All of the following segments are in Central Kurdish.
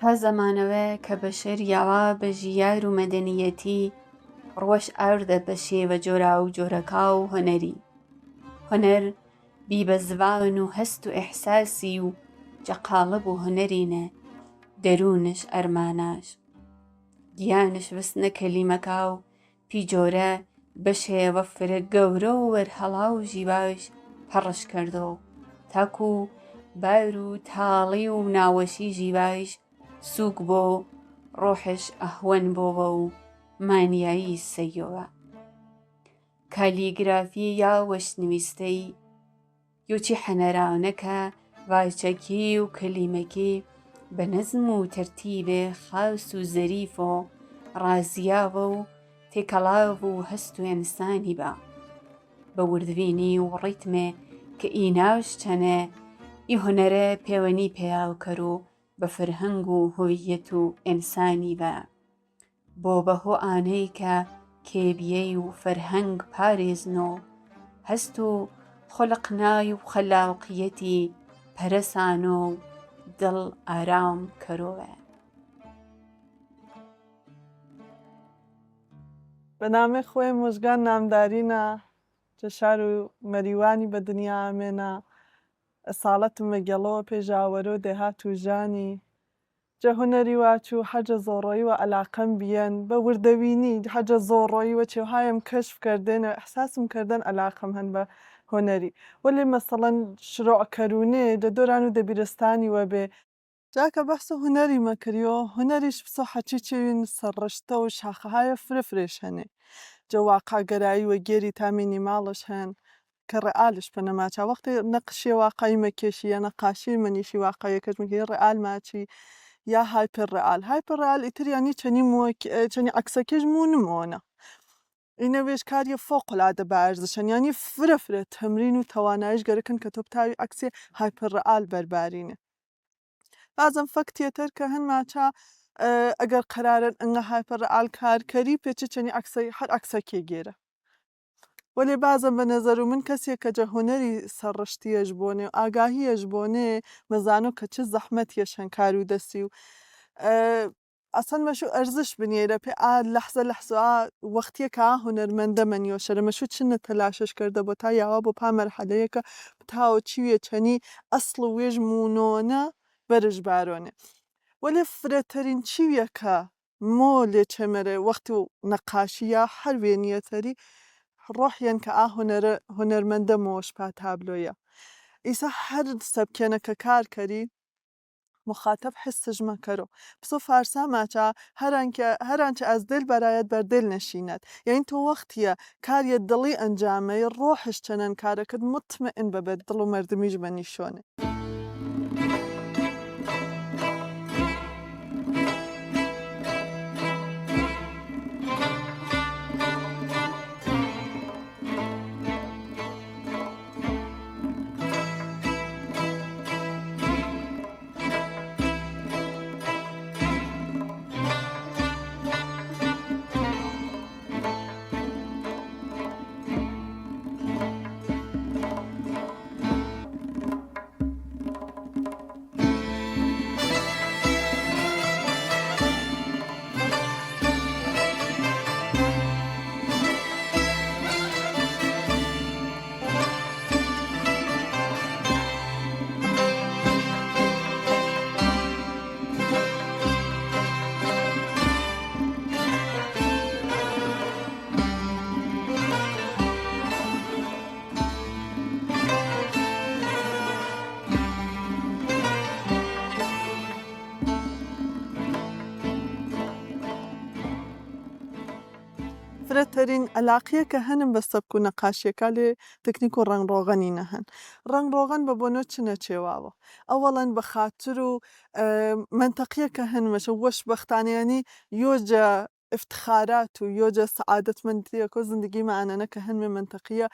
تا زەمانەوە کە بەشەر یاوا بە ژیار و مەدەنیەتی ڕوەش ئاردە بە شێوە جۆراوجۆرەکا و هونەری. هونەر بی بە زوان و هەست و ئێحساسی و جە قاڵب و هونەرینە دەروونش ئەرماناش. گیانش وسنە کەلیمەکا و پیجۆرە بەشێوە فرە گەورە و وەرهەڵا و ژیواش پەڕش کردۆ تاکو بار و تاڵی و ناوەشی ژیواش سووک بۆ ڕۆحش ئەهوەن بۆوە و مانیایی سەیۆوە. کالیگرافی یا وەشنویستەی یۆچی حەنەرانە کە ڤاچەکی و کەلیمەکی بە نەزم و تەرتیبێ خاس و زەریف و ڕازیاوە و تێکەڵاو و هەست و ئنسانی بە بە وردبینی و ڕیتمێ کە ئیناش چەنێ ئی هونەرە پێوەنی پێیاوکەر و بە فەرهەنگ و هویەت و ئنسانی بە بۆ بە هۆ ئانەی کە کێبیەی و فەرهەنگ پارێزن و هەست و خولقنای و خەلاقیەتی پەرەسان و دڵ ئارام کەرۆوە. بە نامێ خوەێ موژگان نامدارینە جە شار و مەریوانی بە دنیا ئامێنە ئەساڵەتم مە گێڵەوە پێ ژاوەرۆ دێهات و ژانی جە هونەری وا چوو حەجە زۆڕۆیی وە ئەلاقەم بیەن بە وردەوینی حەجە زۆڕۆیی وە چێوهایم کەشف کەردێنە ئحساسم کەردەن ئەلاقەم هەن بە هونەری وەلێ مەسەڵەن شرۆع کەرونێ دە دۆران و دەبیرستانی وە بێ جا کە بەحس هونەری مەکریۆ هونەریش پسۆ حەچی چێوین سەرڕشتە و شاخەهاێ فرە فرەیش هەنێ جە واقعگەرایی وە گێری تا مینیماڵش هەن کە ڕئالش پەنە ماچا وەختێ نەقشیە واقعی مەکێشی یا نەقاشی مەنیشی واقعیەکەش مەکێشی ڕئال ماچی یا هایپر ڕئال هایپر ڕئال ئیتر یانی چەنی مووە چەنی عەکسەکێش موو نمۆنە ئینە وێش کاریە فوق العادە با ئەرزشن یانی فرە فرە تەمرین و تەوانایش گەرەکن کە تۆ بتاوی عەکسێ هایپر ڕئال بەربارینێ بازم فەکتیەتەر کە هەن ماچا ئەگەر قەرارن ئنگە هایپر ڕئال کارکەری پێچ چەنی عەکسە هەر عەکسەکێ گێرە وەلێ بازم بە نەزەرو من کەسێ کە جە هونەری سەرڕشتیەش بۆنێ و ئاگاهیەش بۆنێ مەزانۆ کە چ زەحمەتیەش هەن کار و دەسی و ئەسەن مەشوو ئەرزش بنیەیرە پێ ئا لەحزە لەحزە ئا وەختیە کە ئا هونەرمەندە مەنیۆ شەرە مەشوو چنە تەلاشەش کردە بۆ تا یاوا بۆ پا مەرحەلەیەکە بتاوە چیویە چەنی ئەسڵ و وێژ موونۆنە بەرش بارۆنێ وەلێ فرەتەرین چیویە کە مۆ لێ چێمەرێ وەخت و نەقاشی یا هەر وێنیەتەری ڕۆحیەن کە ئا هونەرە هونەرمەندە مۆش پا تابلۆیە ئیسە هەر سەبکێنە کە کار کەری مخاطب حسش مەکەرۆ پسۆ فارسا ماچا هەرانکە هەرانچە از دل برآید بر دل نشیند یانی تۆ وەختیە کاریە دڵی ئەنجامەی ڕۆحش چەنەن کارەکەت مطمئن بە بە دڵ و مەردمیش بە نیشۆنێ. فرەتەرین ئەلاقیە کە هەنم بە سەبک و نەقاشیەکا لێ تکنیک و ڕەنگ ڕۆغەنی نەهەن. ڕەنگ ڕۆغەن بە بۆنۆ چ نەچێواوە. ئەوەڵەن بە خاتر و مەنتەقیە کە هەنمەشە وەشبەختانە یانی یۆجە ئفتخارات و یۆجە سەعادەتمەندیەکۆ زندگی مانەنە کە هەنمێ مەنتەقیە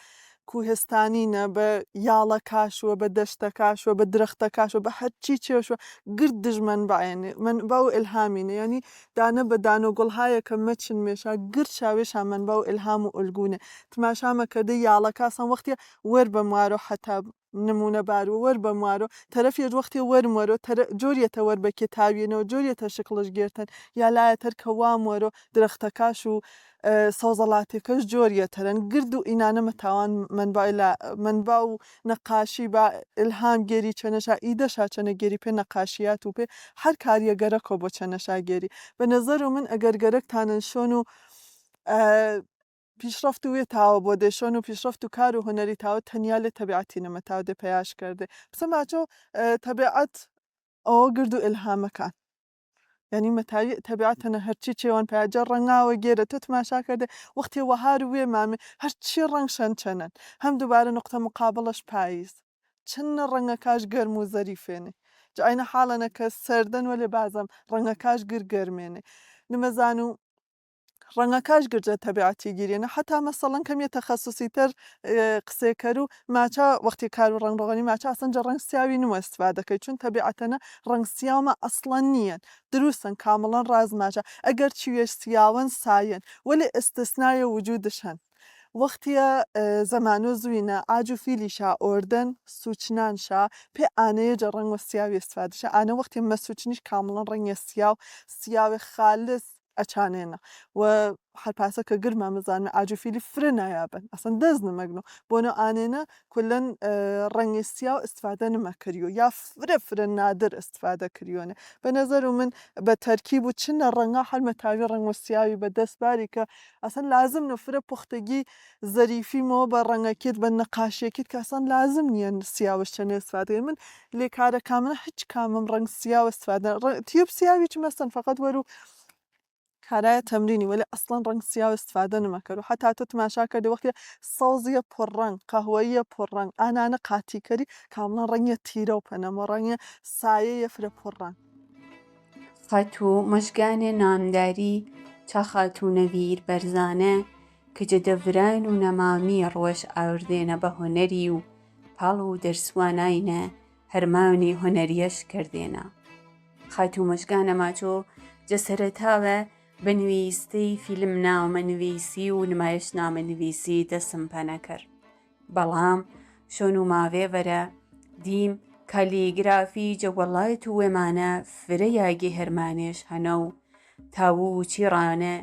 کوهستانینە بە یاڵەکاشوە بە دەشتەکاشوە بە درەختەکاشوە بە هەرچی چێشوە گرد دژ مەنبەعێنێ مەنبە و ئلهامینە یانی دانە بە دانۆ گوڵهایەکە مەچن مێشا گرد شاوێشا مەنبە و ئلهام و ئولگوونێ تماشا مەکەدە یاڵەکاسان وەختیە وەر بە موارۆ حەتا. نموونە بارو وەر بەم وارۆ تەرەف یەش وەختێ وەرم وەرۆ تەرە جۆریەتە وەر بەکێ تاویەنەوە جۆریەتە شکڵش گێرتەن یا لایەتەر کە وام وەرۆ درەختەکاش و سەوزەڵاتێکەش جۆریەتەرەن گرد و ئینانە مەتاوان مەنبای لە مەنبا و نەقاشی با ئلهام گێری چەنەشا ئیدەشا چەنە گێری پێ نەقاشیات و پێ هەر کاریە گەرەکۆ بۆ چەنەشا گێری بە نەزەر و من ئەگەر گەرەکتانن شۆن و پیشڕەفت و وێ تاوە بۆ دێ شۆن و پیشڕەفت و کار و هونەری تاوە تەنیا لێ تەبیعەتی نمە تاو دێ پەیاش کردێ پسە ماچۆ تەبیعەت ئەوە گرد و ئلهامەکان یانی مەتاوی تەبیعەتەنە هەرچی چێوان پیا جە ڕەنگاوە گێرە تۆ تماشا کردێ وەختێ وەهار و وێ مامێ هەرچی ڕەنگ شەن چەنەن هەم دوبارە نوقتە مقابڵەش پاییز چنە ڕەنگەکاش گەرم و زەریفێنێ جا ئاینە حاڵەنە کە سەردەن وەلێ بازەم ڕەنگەکاش گر گەرمێنێ نمەزان و ڕەنگەکاش گرجە تەبیعەتی گیریەنە حەتا مەسەڵەن کەمیە تەخەسوسی تەر قسێ کەر و ماچا وەختی کار و ڕەنگ ڕۆغەنی ماچا ئەسڵەن جە ڕەنگ سیاوی نمە ئستفادە کەی چون تەبیعەتەنە ڕەنگ سیاومە ئەسڵەن نیەن دروسن کامڵەن ڕاز ماچا ئەگەر چیویەش سیاوەن سایەن وەلێ ئستسنایە وجودش هەن وەختیە زەمانۆ زوینە عاج و فیلیشا ئۆردەن سوچنان شا پێ ئانەیە جە ڕەنگ وە سیاوی ئستفادە شە ئانە وەختێ مەسوچنیش کامڵەن ڕەنگێ سیاو سیاوێ خالس ئەچانێنە و هەر پاسە کە گرمە مزانمێ عاج و فیلی فرە نایابن ئەسڵەن دەس نمەگن و بۆنە ئانێنە کولەن ڕەنگێ سیاو ئستفادە نمەکریۆ یا فرە فرە نادر ئستفادە کریۆنێ بە نەزەر و من بە تەرکیب و چنە ڕەنگا هەر مەتاوی ڕەنگ و سیاوی بە دەس باری کە ئەسڵەن لازم نە فرە پوختگی زەریفی مۆ بە ڕەنگەکێت بە نەقاشیەکێت کە ئەسڵەن لازم نییە سیاوش چەنێ ئستفادە من لێ کارەکامنە هیچ کامم ڕەنگ سیاو ئستفادە تیوب سیاویچ مەسەن فقط وەرو کارایە تەمرینی وەلێ ئەسڵەن ڕەنگ سیاو ئستفادە نمەکەر و حەتا تۆ تماشا کردی وەختێ سەوزیە پڕ ڕەنگ قەهوەییە پڕ ڕەنگ ئانانە قاتی کەری کامڵەن ڕەنگیە تیرە و پەنەمە ڕەنگە سایەیە فرە پڕ ڕەنگ. خاتوو مژگانێ نامداری چا خاتوو نەڤیر بەرزانە ک جە دەڤران و نەمامی ڕوەش ئاوردێنە بە هونەری و پاڵ و دەرسواناینە هەرمانی هونەریەش کردێنە. خاتوو مژگانە ماچۆ جە سەرەتاوە بە نویستەی فیلمنامە نویسی و نمایشنامە نویسی دەسم پەنە کرد. بەڵام شۆن و ماڤێ ڤەرە دیم کالیگرافی جە وەڵات و وێمانە فرە یاگی هەرمانێش هەنە و تاوو و چیڕانە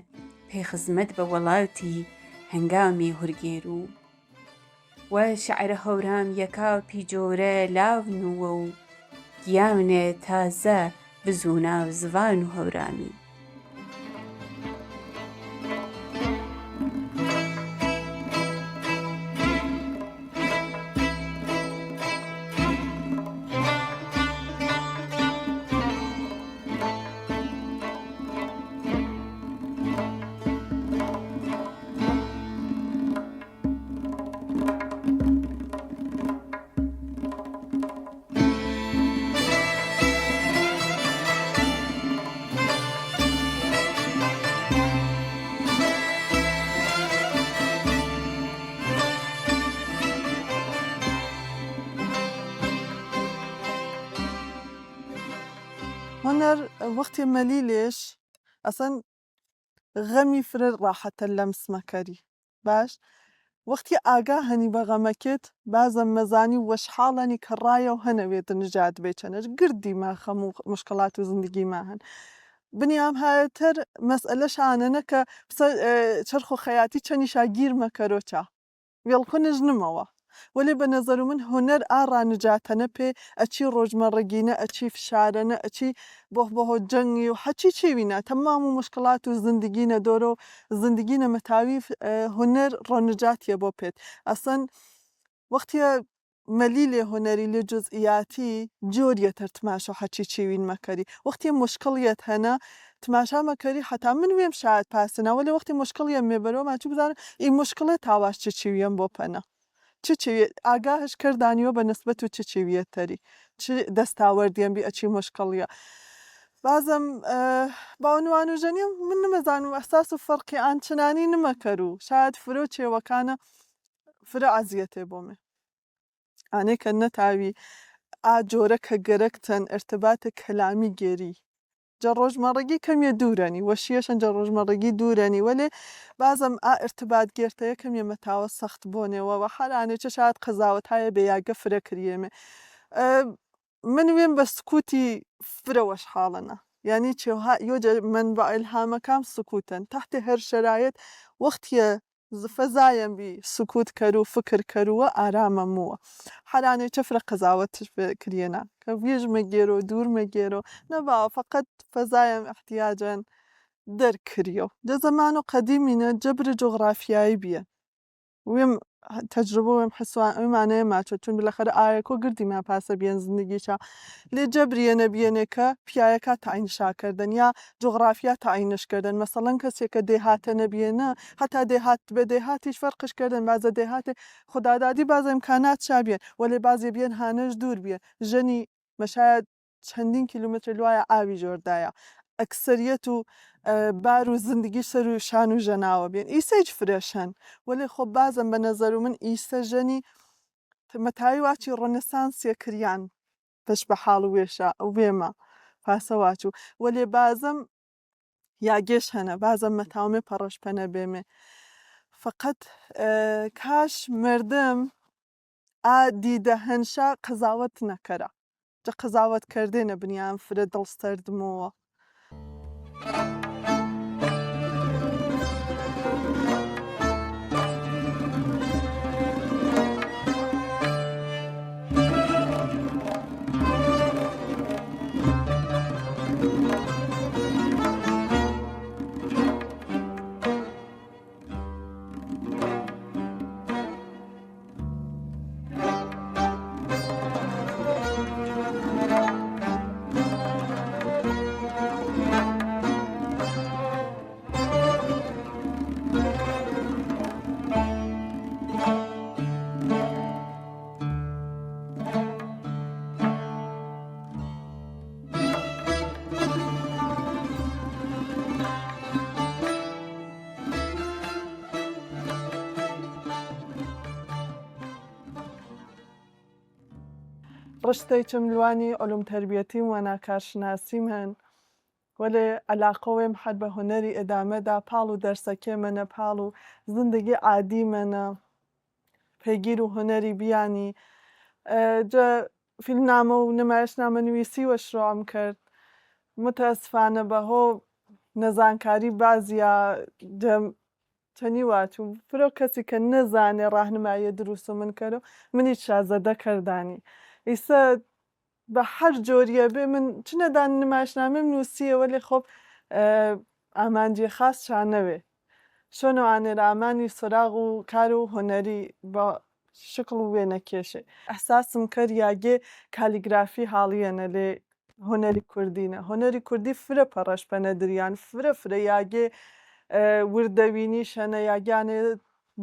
پێ خزمەت بە وەڵاتی هەنگامی هورگێرو و شعرە هەورامیەکا پیجۆرە لاو نووە و گیانێ تازە بزووناو زوان و هەورامی. هونەر وەختێ مەلیلێش ئەسەن غەمی فرە ڕاحەتە لەمس مەکەری باش وەختی ئاگا هەنی بە غەمەکێت بازەم مەزانی وەشحاڵەنی کە ڕایەو هەنەوێت نجات بێ چەنەش گردی ما خەم و مشکڵات و زندگی ما هەن بنیام هایەتەر مەسئەلە شانەنە کە پسە چەرخ و خەیاتی چەنیشا گیر مەکەرۆ چا وێڵکونش نمەوە وەلێ بە نەزەرو من هونەر ئا ڕا نجاتەنە پێ ئەچی ڕۆژمەڕگینە ئەچی فشارەنە ئەچی بۆه بۆه جەنگی و حەچی چێوینە تەمام و مشکڵات و زندگینە دۆرۆ زندگینە مەتاوی هونەر ڕۆ نجاتیە بۆ پێت ئەسەن وەختیە مەلی لێ هونەری لێ جوزئیاتی جۆریە تەر تماشا حەچی چیوین مەکەری وەختیە مشکڵیەت هەنە تماشا مەکەری حەتا من وێم شایەد پاسنا وەلێ وەختی مشکڵیەم مێ بەرۆ ماچو بزانم ئی مشکڵێ تاواش چ چیویەم بۆ پەنە چ چیویە ئاگاهش کردانیوە بە نسبەت و چ چیویە تەری چ دەستاوەردیەم بی ئەچی مشکڵیە بازم باونوان و ژەنیم من نمەزانم ئحساس و فەرقی ئانچنانی نمەکەرو شایەد فرە و چێوەکانە فرە ئەزیەتێ بۆمێ ئانێ کە نەتاوی ئا جۆرە کە گەرەک تەن ئرتبات کەلامی گێری. جە ڕۆژمەڕگی کەمیە دوورەنی وەشیەشن جە ڕۆژمەڕگی دوورەنی وەلێ بازم ئا ئرتبات گێرتەیە کەمیە مەتاوە سەخت بۆنێوە وە حەرانێ چە شایەد قزاوەتایە بێ یاگە فرە کریەێ من وێم بە سکوتی فرە وەش حاڵەنە یانی چێوها یۆ جە مەنبع ئلهامەکام سکوتەن تحت هەر شەرایت وەختیە فەزایەم بی سکوت کەر و فکر کەروە ئارامە مووە حەرانێ چە فرە قزاوەت کریەنا کە وێژمە گێرۆ دوورمە گێرۆ نە باوە فەقەت فەزایەم ئحتیاجەن دەر کریەو. دە زەمان و قەدیمینە جەبر جوغرافیایی بیە وێم تەجربە وێم حسوا وێمانەیە ماچۆ چون بالاخرە ئاەکۆ گردیما پاسە بیەن زندگیشا لێ جەبریەنە بیەنێ کە پیایەکا تەعینشا کردن یا جوغرافیا تەعینش کردن مەسەڵەن کەسێ کە دێهاتە نەبیەنە حەتا دێهات بە دێهاتیش فەرقش کردن بازە دێهاتێ خودادادی بازە ئمکانات شا بیەن وەلێ بازێ بیەن هانەش دوور بیەن ژەنی مەشایەد چەندین کیلومتر لوایە ئاوی ژۆردایە ئەکسەریەت و بار و زندگی سەر و شان و ژەناوە بیەن ئیسەیچ فرەش هەن وەلێ خۆ بازم بە نەزەر و من ئیسە ژەنی مەتاوی واچی ڕنسانسیە کریان بەش بە حاڵ وێشە وێمە پاسە واچوو وەلێ بازم یاگێش هەنە بازم مەتاومێ پەڕەش پەنە بێمێ فقط کاش مردم ئا دیدە هەنشا قزاوەت نەکەرە جە قزاوەت کردێنە بنیان فرە دڵ سەردمەوە. ڕشتەی چم لوانی علوم تەربیەتیم وە ناکارشناسیم هەن وەلێ عەلاقە وێم حەر بە هونەری ئدامە دا پاڵ و دەرسەکێ مەنە پاڵ و زندگی عادی مەنە پەیگیر و هونەری بیانی جە فیلمنامە و نمایشنامە نویسی وە شروعم کرد متاسفانە بە هۆ نەزانکاری بازیا جە چەنی واچوو فرە کەسی کە نەزانێ ڕاهنماییە دروس و من کەرۆ منیچ شازەدە کەردانی ئیسە بە هەر جۆریە بێ من چنە دان نمایشنامەم نووسیە وەلێ خۆب ئامانجی خاس شانەوێ شۆنۆ ئانێر ئامانی سۆراغ و کار و هونەری بە شکڵ و وێنەکێشێ ئحساسم کەر یاگێ کالیگرافی هاڵیەنە لێ هونەری کوردینە هونەری کوردی فرە پەڕەش پەنە دریان فرە فرە یاگێ وردەوینیش هەنە یاگیانێ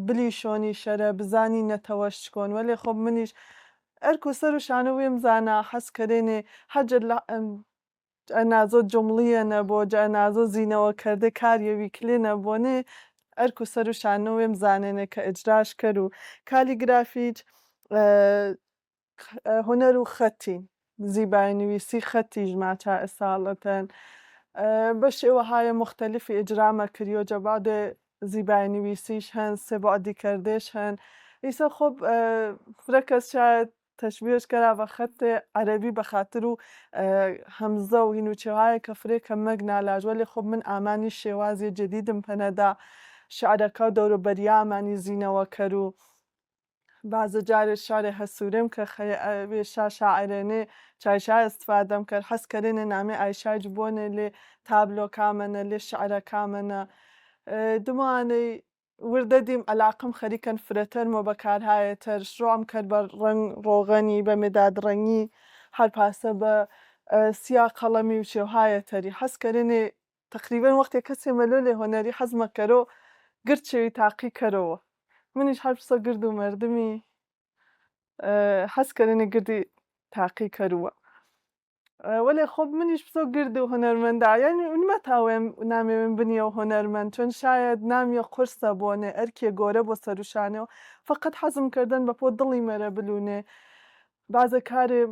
بلی شۆنی شەرە بزانی نەتەوەش چکۆن وەلێ خۆب منیش ئەرک و سەر و شانە وێم زانا حەز کەرێنێ هەجە لە ئەنازۆ جومڵیە نەبۆ جە ئەنازۆ زینەوە کەردێ کاریە ویکلێ نەبۆنێ ئەرک و سەر و شانە وێم زانێنێ کە ئجراش کەر و کالیگرافیچ هونەر و خەتین زیبای نویسی خەتیش ماچا ئساڵەتەن بە شێوەهاێ موختەلفی ئجرا مەکریۆ جە بەعدێ زیبای نویسیش هەن سێ بەعدی کەردێش هەن ئیسە خۆب فرە کەس شاید تەشبیهش کەرا بە خەتێ عەرەبی بە خاتر و هەمزە و هین و چێوهاێ کە فرەێ کە مەگ نالاج وەلێ خۆب من ئامانی شێوازێ جەدیدم پەنە دا شعرەکە و دەور و بەریامانی زینەوە کەر و بازە جارێ شعرێ هەسوورێم کە خەێ شا شاعرێنێ چایشا ئستفادەم کەر حەز کەرێنێ نامێ ئایشایچ بۆنێ لێ تابلۆ کامەنە لێ شعرە کامەنە دموانەی وردە دیم عەلاقم خەریکەن فرەتەر مۆ بەکارهاێتەر شروعم کەر بە ڕەنگ ڕۆغەنی بە مداد ڕەنگی هەر پاسە بە سیا قەڵەمی و چێوهاێتەری حەز کەرێنێ تەقریبەن وەختێ کەسێ مەلۆلێ هۆنەری حەز مەکەرۆ گرد چێوی تاقی کەرۆوە منیش هەر پسە گرد و مەردمی حەز کەرێنێ گردی تاقی کەروە وەلێ خۆ منیش پسۆ گرد و هونەرمەندا یانی نمەتاوێم نامێوێم بنیەو هونەرمەند چۆن شایەد نامیە قورسە بۆنێ ئەرکێ گۆرە بۆ سەروشانێ و فەقەت حەزم کردن بە پۆ دڵی مەرە بلوونێ بازە کارێ.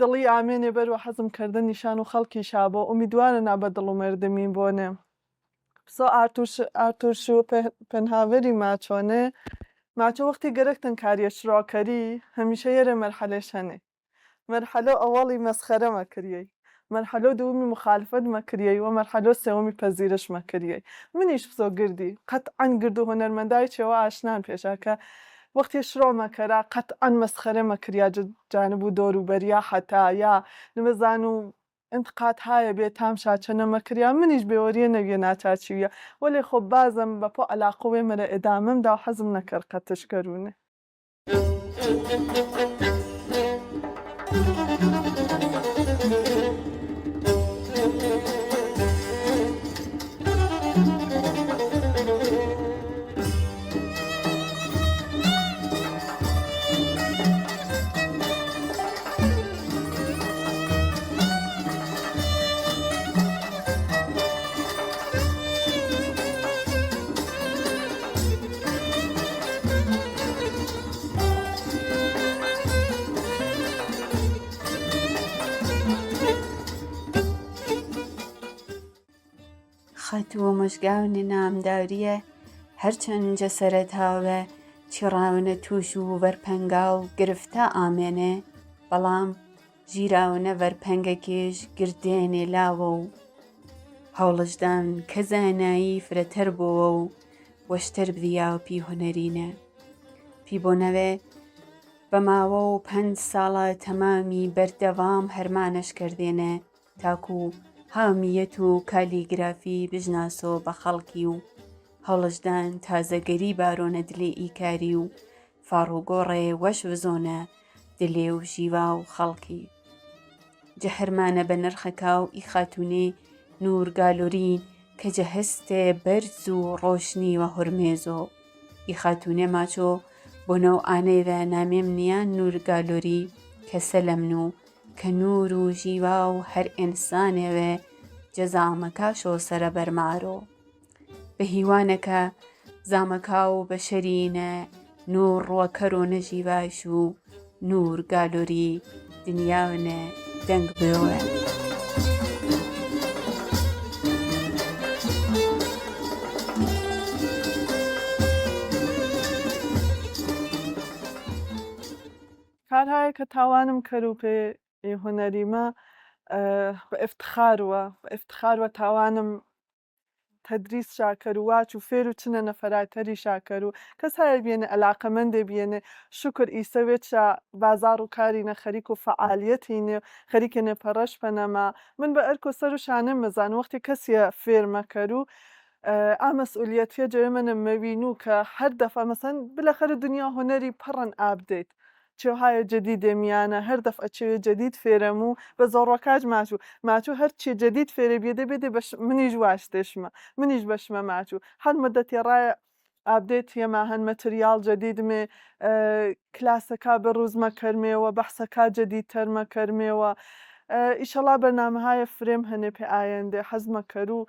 دڵی ئامێنێ بەر وە حەزم کردن نیشان و خەڵکیشا بۆ ئومیدوارە بە دڵ و مەردمین بۆنێ. پسۆ ئارتور شوپنهاوری ماچۆنێ ماچۆ وەختی گەرەکتن کاریە شرۆکەری هەمیشە یەرێ مەرحەلێش هەنێ. مەرحەلۆ ئەوەڵی مەسخەرە مەکریەی، مەرحەلۆ دوومی موخالفەت مەکریەی و مەرحەلۆ سێوەمی پەزیرش مەکریەی. منیش پسۆ گردی قەتعەن گرد و هونەرمەندای چێوە ئاشنان پێشا کە وەختێ شرۆ مەکەرا قەتعەن مەسخەرە مەکریا جە جانب و دۆر و بەریا حەتا یا نمەزانو ئنتقاد هایە بێ تام شا چەنە مەکریا منیش بێوەریە نەویە ناچاچیویە وەلێ خۆ بازم بە پۆ ئەلاقە وێ مەرە ئێدامەم دا و حەزم نەکەر قەتش کەرونێ. خاتوو مژگان نامداریە هەرچەن جە سەرەتاوە چیڕاونە تووش و وەرپەنگا و گرفتە ئامێنێ بەڵام ژیراونە وەرپەنگەکێش گردێنێ لاوە و هەوڵشدان کە زانایی فرەتەر بۆوە و وەشتر بریا و پی هونەرینە پی بۆنەوێ بە ماوە و پەنج ساڵە تەمامی بەردەوام هەرمانەش کردێنێ تاکو هامیەت و کالیگرافی بژناسۆ بە خەڵکی و هەوڵشدان تازەگەری بارۆنە دلێ ئی کاری و فاڕوگۆڕێ وەش وزۆنە دلێ و ژیوا و خەڵکی جە هەرمانە بە نرخەکا و ئی خاتوونێ نوور گالۆرین کە جە هەستێ بەرز و ڕۆشنی وە هورمێزۆ ئی خاتوونێ ماچۆ بۆنەو ئانەیڤە نامێم نیان نوور گالۆری کە سەلەمن و کە نوور و ژیوا و هەر ئێنسانێوێ جە زامەکاشۆ سەرە بەرمارۆ. بە هیوانەکە زامەکا و بەشەرینە نوور ڕوەکەرۆ نەژیوایش و نوور گالۆری دنیاونە دەنگ بۆوە. کارهایە کە تاوانم کەر و پێ ئی هونەریمە بە ئفتخاروە بە ئفتخاروە تاوانم تەدریس شاکەر و واچ و فێر و چنە نەفەرای تەری شاکەر و کەس هایە بیەنێ ئەلاقەمەندێ بیەنێ شوکر ئیسە وێچە بازاڕ و کارینە خەریک و فەعالیەتینێ خەریکەنێ پەڕەش پەنەما من بە ئەرک و سەر و شانێ مەزان وەختی کەسیە فێر مەکەر و ئا مەسئولیەتیە جەوێ مەنە مەوینوو کە هەر دەفعە مەسەن بلەخەرە دونیا هونەری پڕن ئاپدەیت چێوهاێ جەدیدێ میانە هەر دەفعە چێوێ جەدید فێرەم و بە زۆڕوەکاج ماچوو ماچوو هەر چێ جەدید فێرێ بیەدێ بێدێ بەش منیش واش تێشمە منیش بەشمە ماچوو هەر مدەتێ ڕاێ ئاپدەیت یەما هەن مەتریاڵ جەدید مێ کلاسەکا بە ڕوز مەکەرمێوە بەحسەکا جەدید تەر مەکەرمێوە ئیشەڵا بەرنامەهاێ فرێم هەنێ پێ ئایەندێ حەز مەکەروو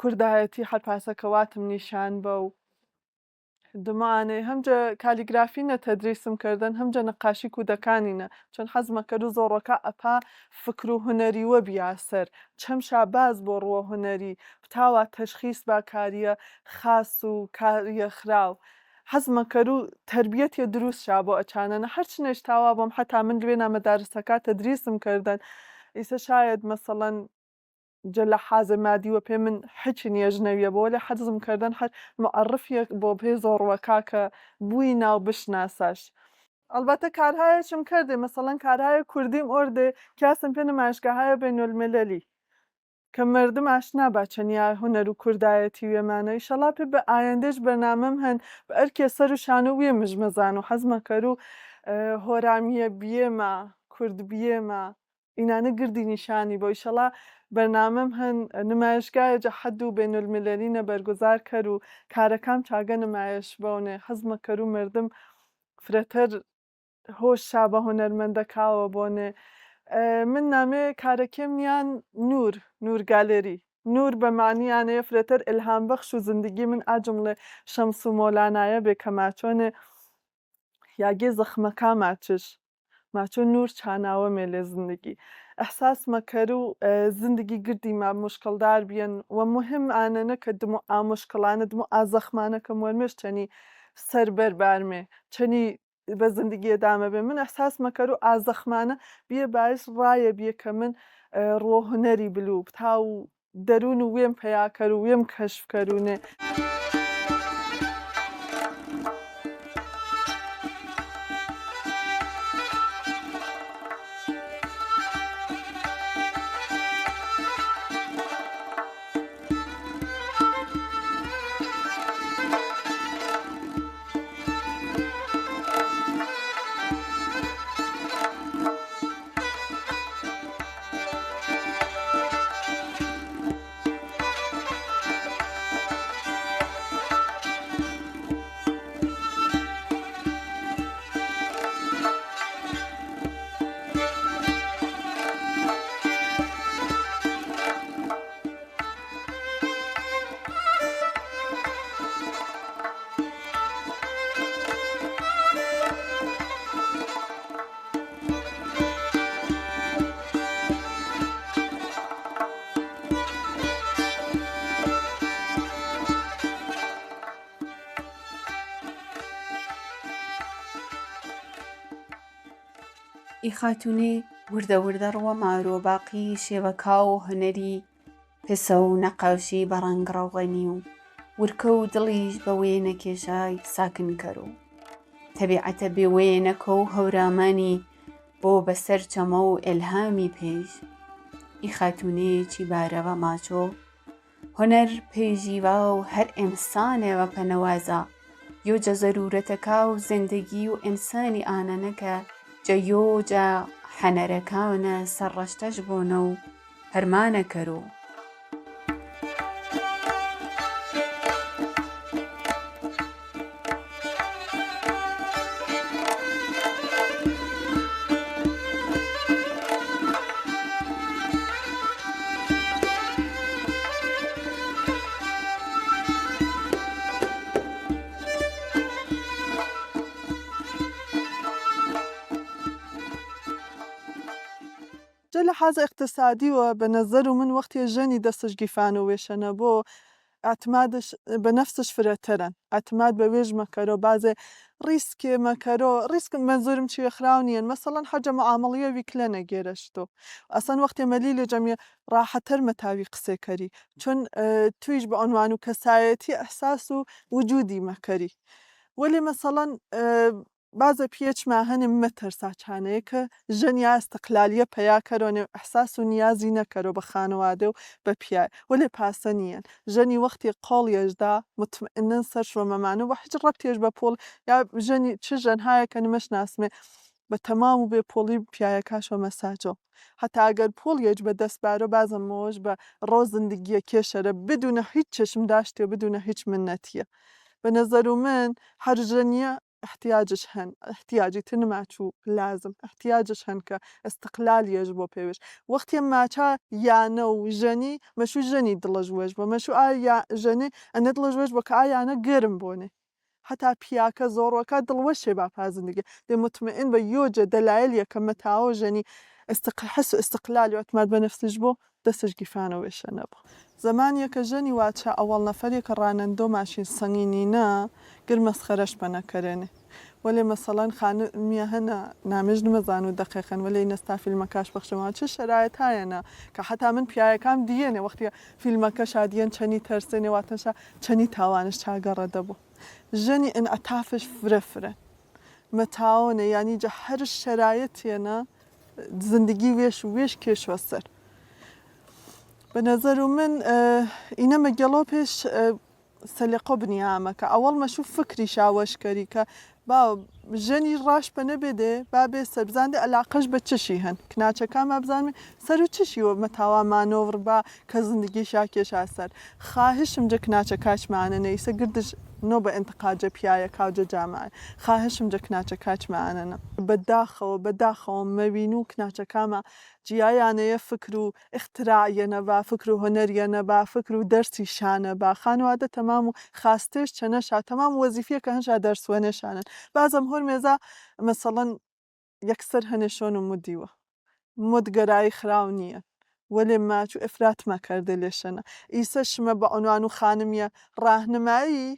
کوردایەتی هەر پاسە کە واتم نیشان بەو. دمانێ هەم جە کالیگرافی نە تەدریسم کردن هەم جە نەقاشی کودەکانی نە چۆن حەز مەکەرو زۆڕۆکا ئەپا فکر و هونەریوە بیا سەر چەمشا باز بۆ ڕوە هونەری بتاوا تەشخیس با کاریە خاس و کاریە خراو حەز مەکەرو تەربیەتیە دروس شا بۆ ئەچانەنە هەر چنێش تاوا بۆم حەتا من لوێنا مەدارسەکا تەدریسم کردن ئیسە شایەد مەسەڵەن جە لەحازێ مادی وە پێ من حچ نیە ژنەویە بۆ وەلێ حەزم کردن هەر معەڕفیەک بۆ پێ زۆڕوەکا کە بوی ناو بشناساش. ئەڵبەتە کارهایەچم کردێ مەسەڵەن کارهاێ کوردیم ئۆردێ کیاسم پێ نمایشگاهاێ بەینۆلمللی کە مەردم ئاشنا با چەنیا هونەر و کوردایەتی وێمانە ئیشەڵا پێ بە ئایەندەێش بەرنامەم هەن بە ئەرکێ سەر و شانۆ وێ مژمەزان و حەزمەکەرو هۆرامیە بیێمە کورد بیێمە ئینانە گردی نیشانی بۆ ئیشەڵا بەرنامەم هەن نمایشگاێ جە حەد و بەینۆلملەلینە بەرگوزار کەر و کارەکام چاگە نمایش بەونێ حەزمە کەرو مەردم فرەتەر هۆش شا بە هونەرمەندەکاوە بۆنێ من نامێ کارەکێم نیان نوور نوور گالێری نوور بە مەعنی یانەیە فرەتەر ئلهام بەخش و زندگی من ئا جومڵێ شەمس و مۆلانایە بێ کە ماچۆنێ یاگێ زەخمەکا ماچش. ماچۆ نوور چاناوەمێ لێ زندگی ئحساس مەکەرو زندگی گردیما موشکڵدار بیەن وە موهم ئانەنە کە دمو ئا موشکڵانە دمو ئا زەخمانە کە موەرمێش چەنی سەر بەر بارمێ چەنی بە زندگی ئدامە بێ من ئحساس مەکەرو ئا زەخمانە بیە بایس ڕایە بیە کە من ڕۆ هونەری بلوو تا و دەروون و وێم پەیا کەر و وێم کەشف کەرونێ. ئی خاتوونێ وردە وردە ڕوە مارۆ باقی شێوەکا و هونەری پسە و نەقاشی بە ڕەنگ ڕەوغەنی و ورکە و دڵیش بە وێنەکێشای ساکن کەر و تەبیعەتە بێ وێنەکە و هەورامانی بۆ بەسەر چەمە و ئێلهامی پێش ئی خاتوونەیەکی بارەوە ماچۆ هونەر پێژیوا و هەر ئێنسانێ وە پەنەوازە یۆ جە زەروورەتەکا و زندگی و ئێنسانی ئانەنە کە جە یۆ جە حەنەرەکانە سەرڕەشتەش بۆنە و هەرمانە کەرو. جە لحاز ئقتسادیوە بە نەزەر من وەختێ ژەنی دەسش گیفان و وێشە نەبۆ ئعتمادش بە نەفسش فرەتەرەن ئعتماد بە وێژ مەکەرۆ بازێ ڕیسکێ مەکەرۆ ڕیسک مەنزورم چیە خراو نیەن مەسەڵەن حەجە معامڵیە ویکلە نەگێرەشتۆ ئەسەن وەختێ مەلیلێ جەمیە ڕاحەتەر مەتاوی قسێ کەری چون تویش بە عونوان و کەسایەتی ئحساس و وجودی مەکەری وەلێ مەسەڵەن بازە پیەچما هەنێ مەتەرسا چانەیە کە ژەن یا ئستقلالیە پەیا کەرۆنێ و ئحساس و نیازی نەکەرۆ بە خانوادە و بە پیاێ وەلێ پاسە نیەن ژەنی وەختێ قۆڵیەش دا متمئنەن سەرش وە مەمانە وە هیچ ڕەبتێش بە پوڵ یا ژەنی چ ژەنهایە کە نمەشناسمێ بە تەمام و بێ پوڵی پیاەکاش وە مەساجۆ حەتا ئەگەر پوڵیەش بە دەس بارۆ بازم مەوەش بە ڕۆ زندگیە کێشەرە بدونە هیچ چشم داشتێ و بدونە هیچ منەتیە بە نەزەر و من هەر ژەنیە ئحتیاجش هەن ئحتیاجی تر نماچوو لازم ئحتیاجش هەن کە ئستقلالیەش بۆ پێوێش وەختێ ماچا یانە و ژەنی مەشوو ژەنی دڵش وەش بۆ مەشوو ئا یا ژەنێ ئەنە دڵش وەش بۆ کە ئا یانە گەرم بۆنێ حەتا پیاکە زۆڕۆکا دڵ وەشێ با پا زندگی دێ مطمئن بە یۆجە دەلایل یە کە مەتاوە ژەنی استق حس و استقلال و اعتماد بە نفسش بۆ دەسش گیفانە وێشە نەبۆ. زەمان یەکە ژەنی واچە ئەوەڵ نەفەر یەکە ڕانەندۆ ماشین سەنگینینە گر مەسخەرەش پە نەکەرێنێ وەلێ مەسەڵەن خانمیە هەنە نامێش نمەزانوو دەقیقەن وەلێ ئینەستا فیلمەکاش پەخشەما چ شەرایەتایەنە کە حەتا من پیایەکام دیەنێ وەختیە فیلمەکەشا دیەن چەنی تەرسێنێ واتەنشا چەنی تاوانش چاگەڕە دەبۆ ژەنی ئنعتافش فرە فرەن مەتاوەنێ یانی جە هەر شەرایەتێنە زندگی وێش و وێش کێشوە سەر بە نەزەر و من ئینە مەگەڵۆ پێش سەلێقۆ بنیامە کە ئەوەڵ مەشوو فکری شاوەش کەری کە با ژەنی ڕاش پە نەبێ دێ با بێ سەر بزان دێ ئەلاقەش بە چشی هەن کناچەکان با بزانمێ سەر و چشی وە مەتاوا مانۆڤڕ با کە زندگی شا کێشا سەر خاهشم جە کناچەکاچمانە نە ئیسە گردش نۆ بە ئنتقاد جە پیایەکاو جە جامعە خاهشم جە کناچەکاچمانە نە. بە داخەوە بە داخەوە مەوینوو کناچەکاما جیایانەیە فکر و ئختراع یە نەبا فکر و هونەر یە نەبا فکر و دەرسی شا نەبا خانوادە تەمام و خاستێش چەنە شا تەمام وەزیفیە کە هەن شا دەرس وەنێ شانن بازم هۆر مێزا مەسەڵەن. یەکسەر هەنێ شۆن و مودیوە. مودگەرایی خراو نییە وەلێ ماچ و ئفرات مەکەردێ لێشەنە. ئیسە شمە بە عنوان و خانمیە ڕاهنمایی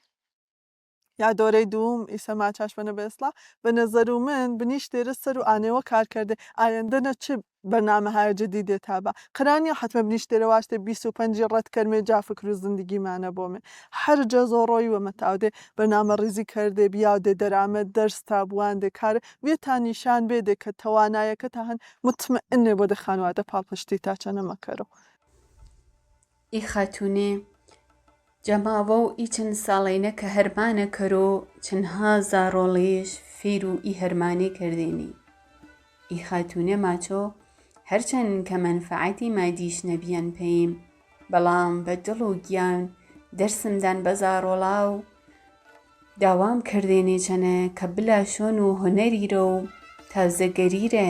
یا دۆرەی دووم ئیسە ماچاش بەنە بە ئێسڵا بە نەزەر و من بنیش دێرە سەر و ئانێوە کار کەردێ ئایەندە نە چ بەرنامەهای جدیدێ تا با قرا نیە حەتمە بنیش دێرە واشتێ بیس و پەنجی ڕەد کەرمێ جا فکر و زندگیمانە بۆمێ هەر جە زۆ ڕۆی وە مەتاودێ بەرنامە ڕیزی کەردێ بیاودێ دەرامەد دەرس تا بواندێ کارێ وێ تا نیشان بێدێ کە تەوانایەکە تا هەن متمئنێ بۆ دێ خانوادە پاڵپشتی تا چەنە مەکەرۆ. ئی خاتوونێ جە ماوە و ئی چەن ساڵەینە کە هەرمانە کەرۆ چەنها زاڕۆڵیش فیر و ئی هەرمانێ کردێنی. ئی خاتوونێ ماچۆ هەرچەن کە مەنفەعەتی مادیش نەبیەن پیم، بەڵام بە دڵ و گیان دەرسم دان بە زاڕۆڵا و داوام کردێنێ چەنە کە بلا شۆن و هونەریرە و تازەگەریرە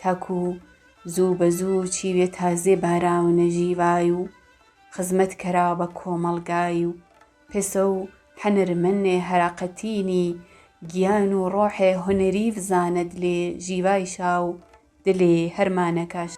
تاکوو زوو بە زوو چیوێ تازێ باراونە ژیوای و خزمەت کەرا بە کۆمەڵگای و پێسە و حەنرمەنێ هەراقەتینی گیان و ڕۆحێ هونەریڤ زانە دلێ ژیوای شا و دلێ هەرمانەکاش.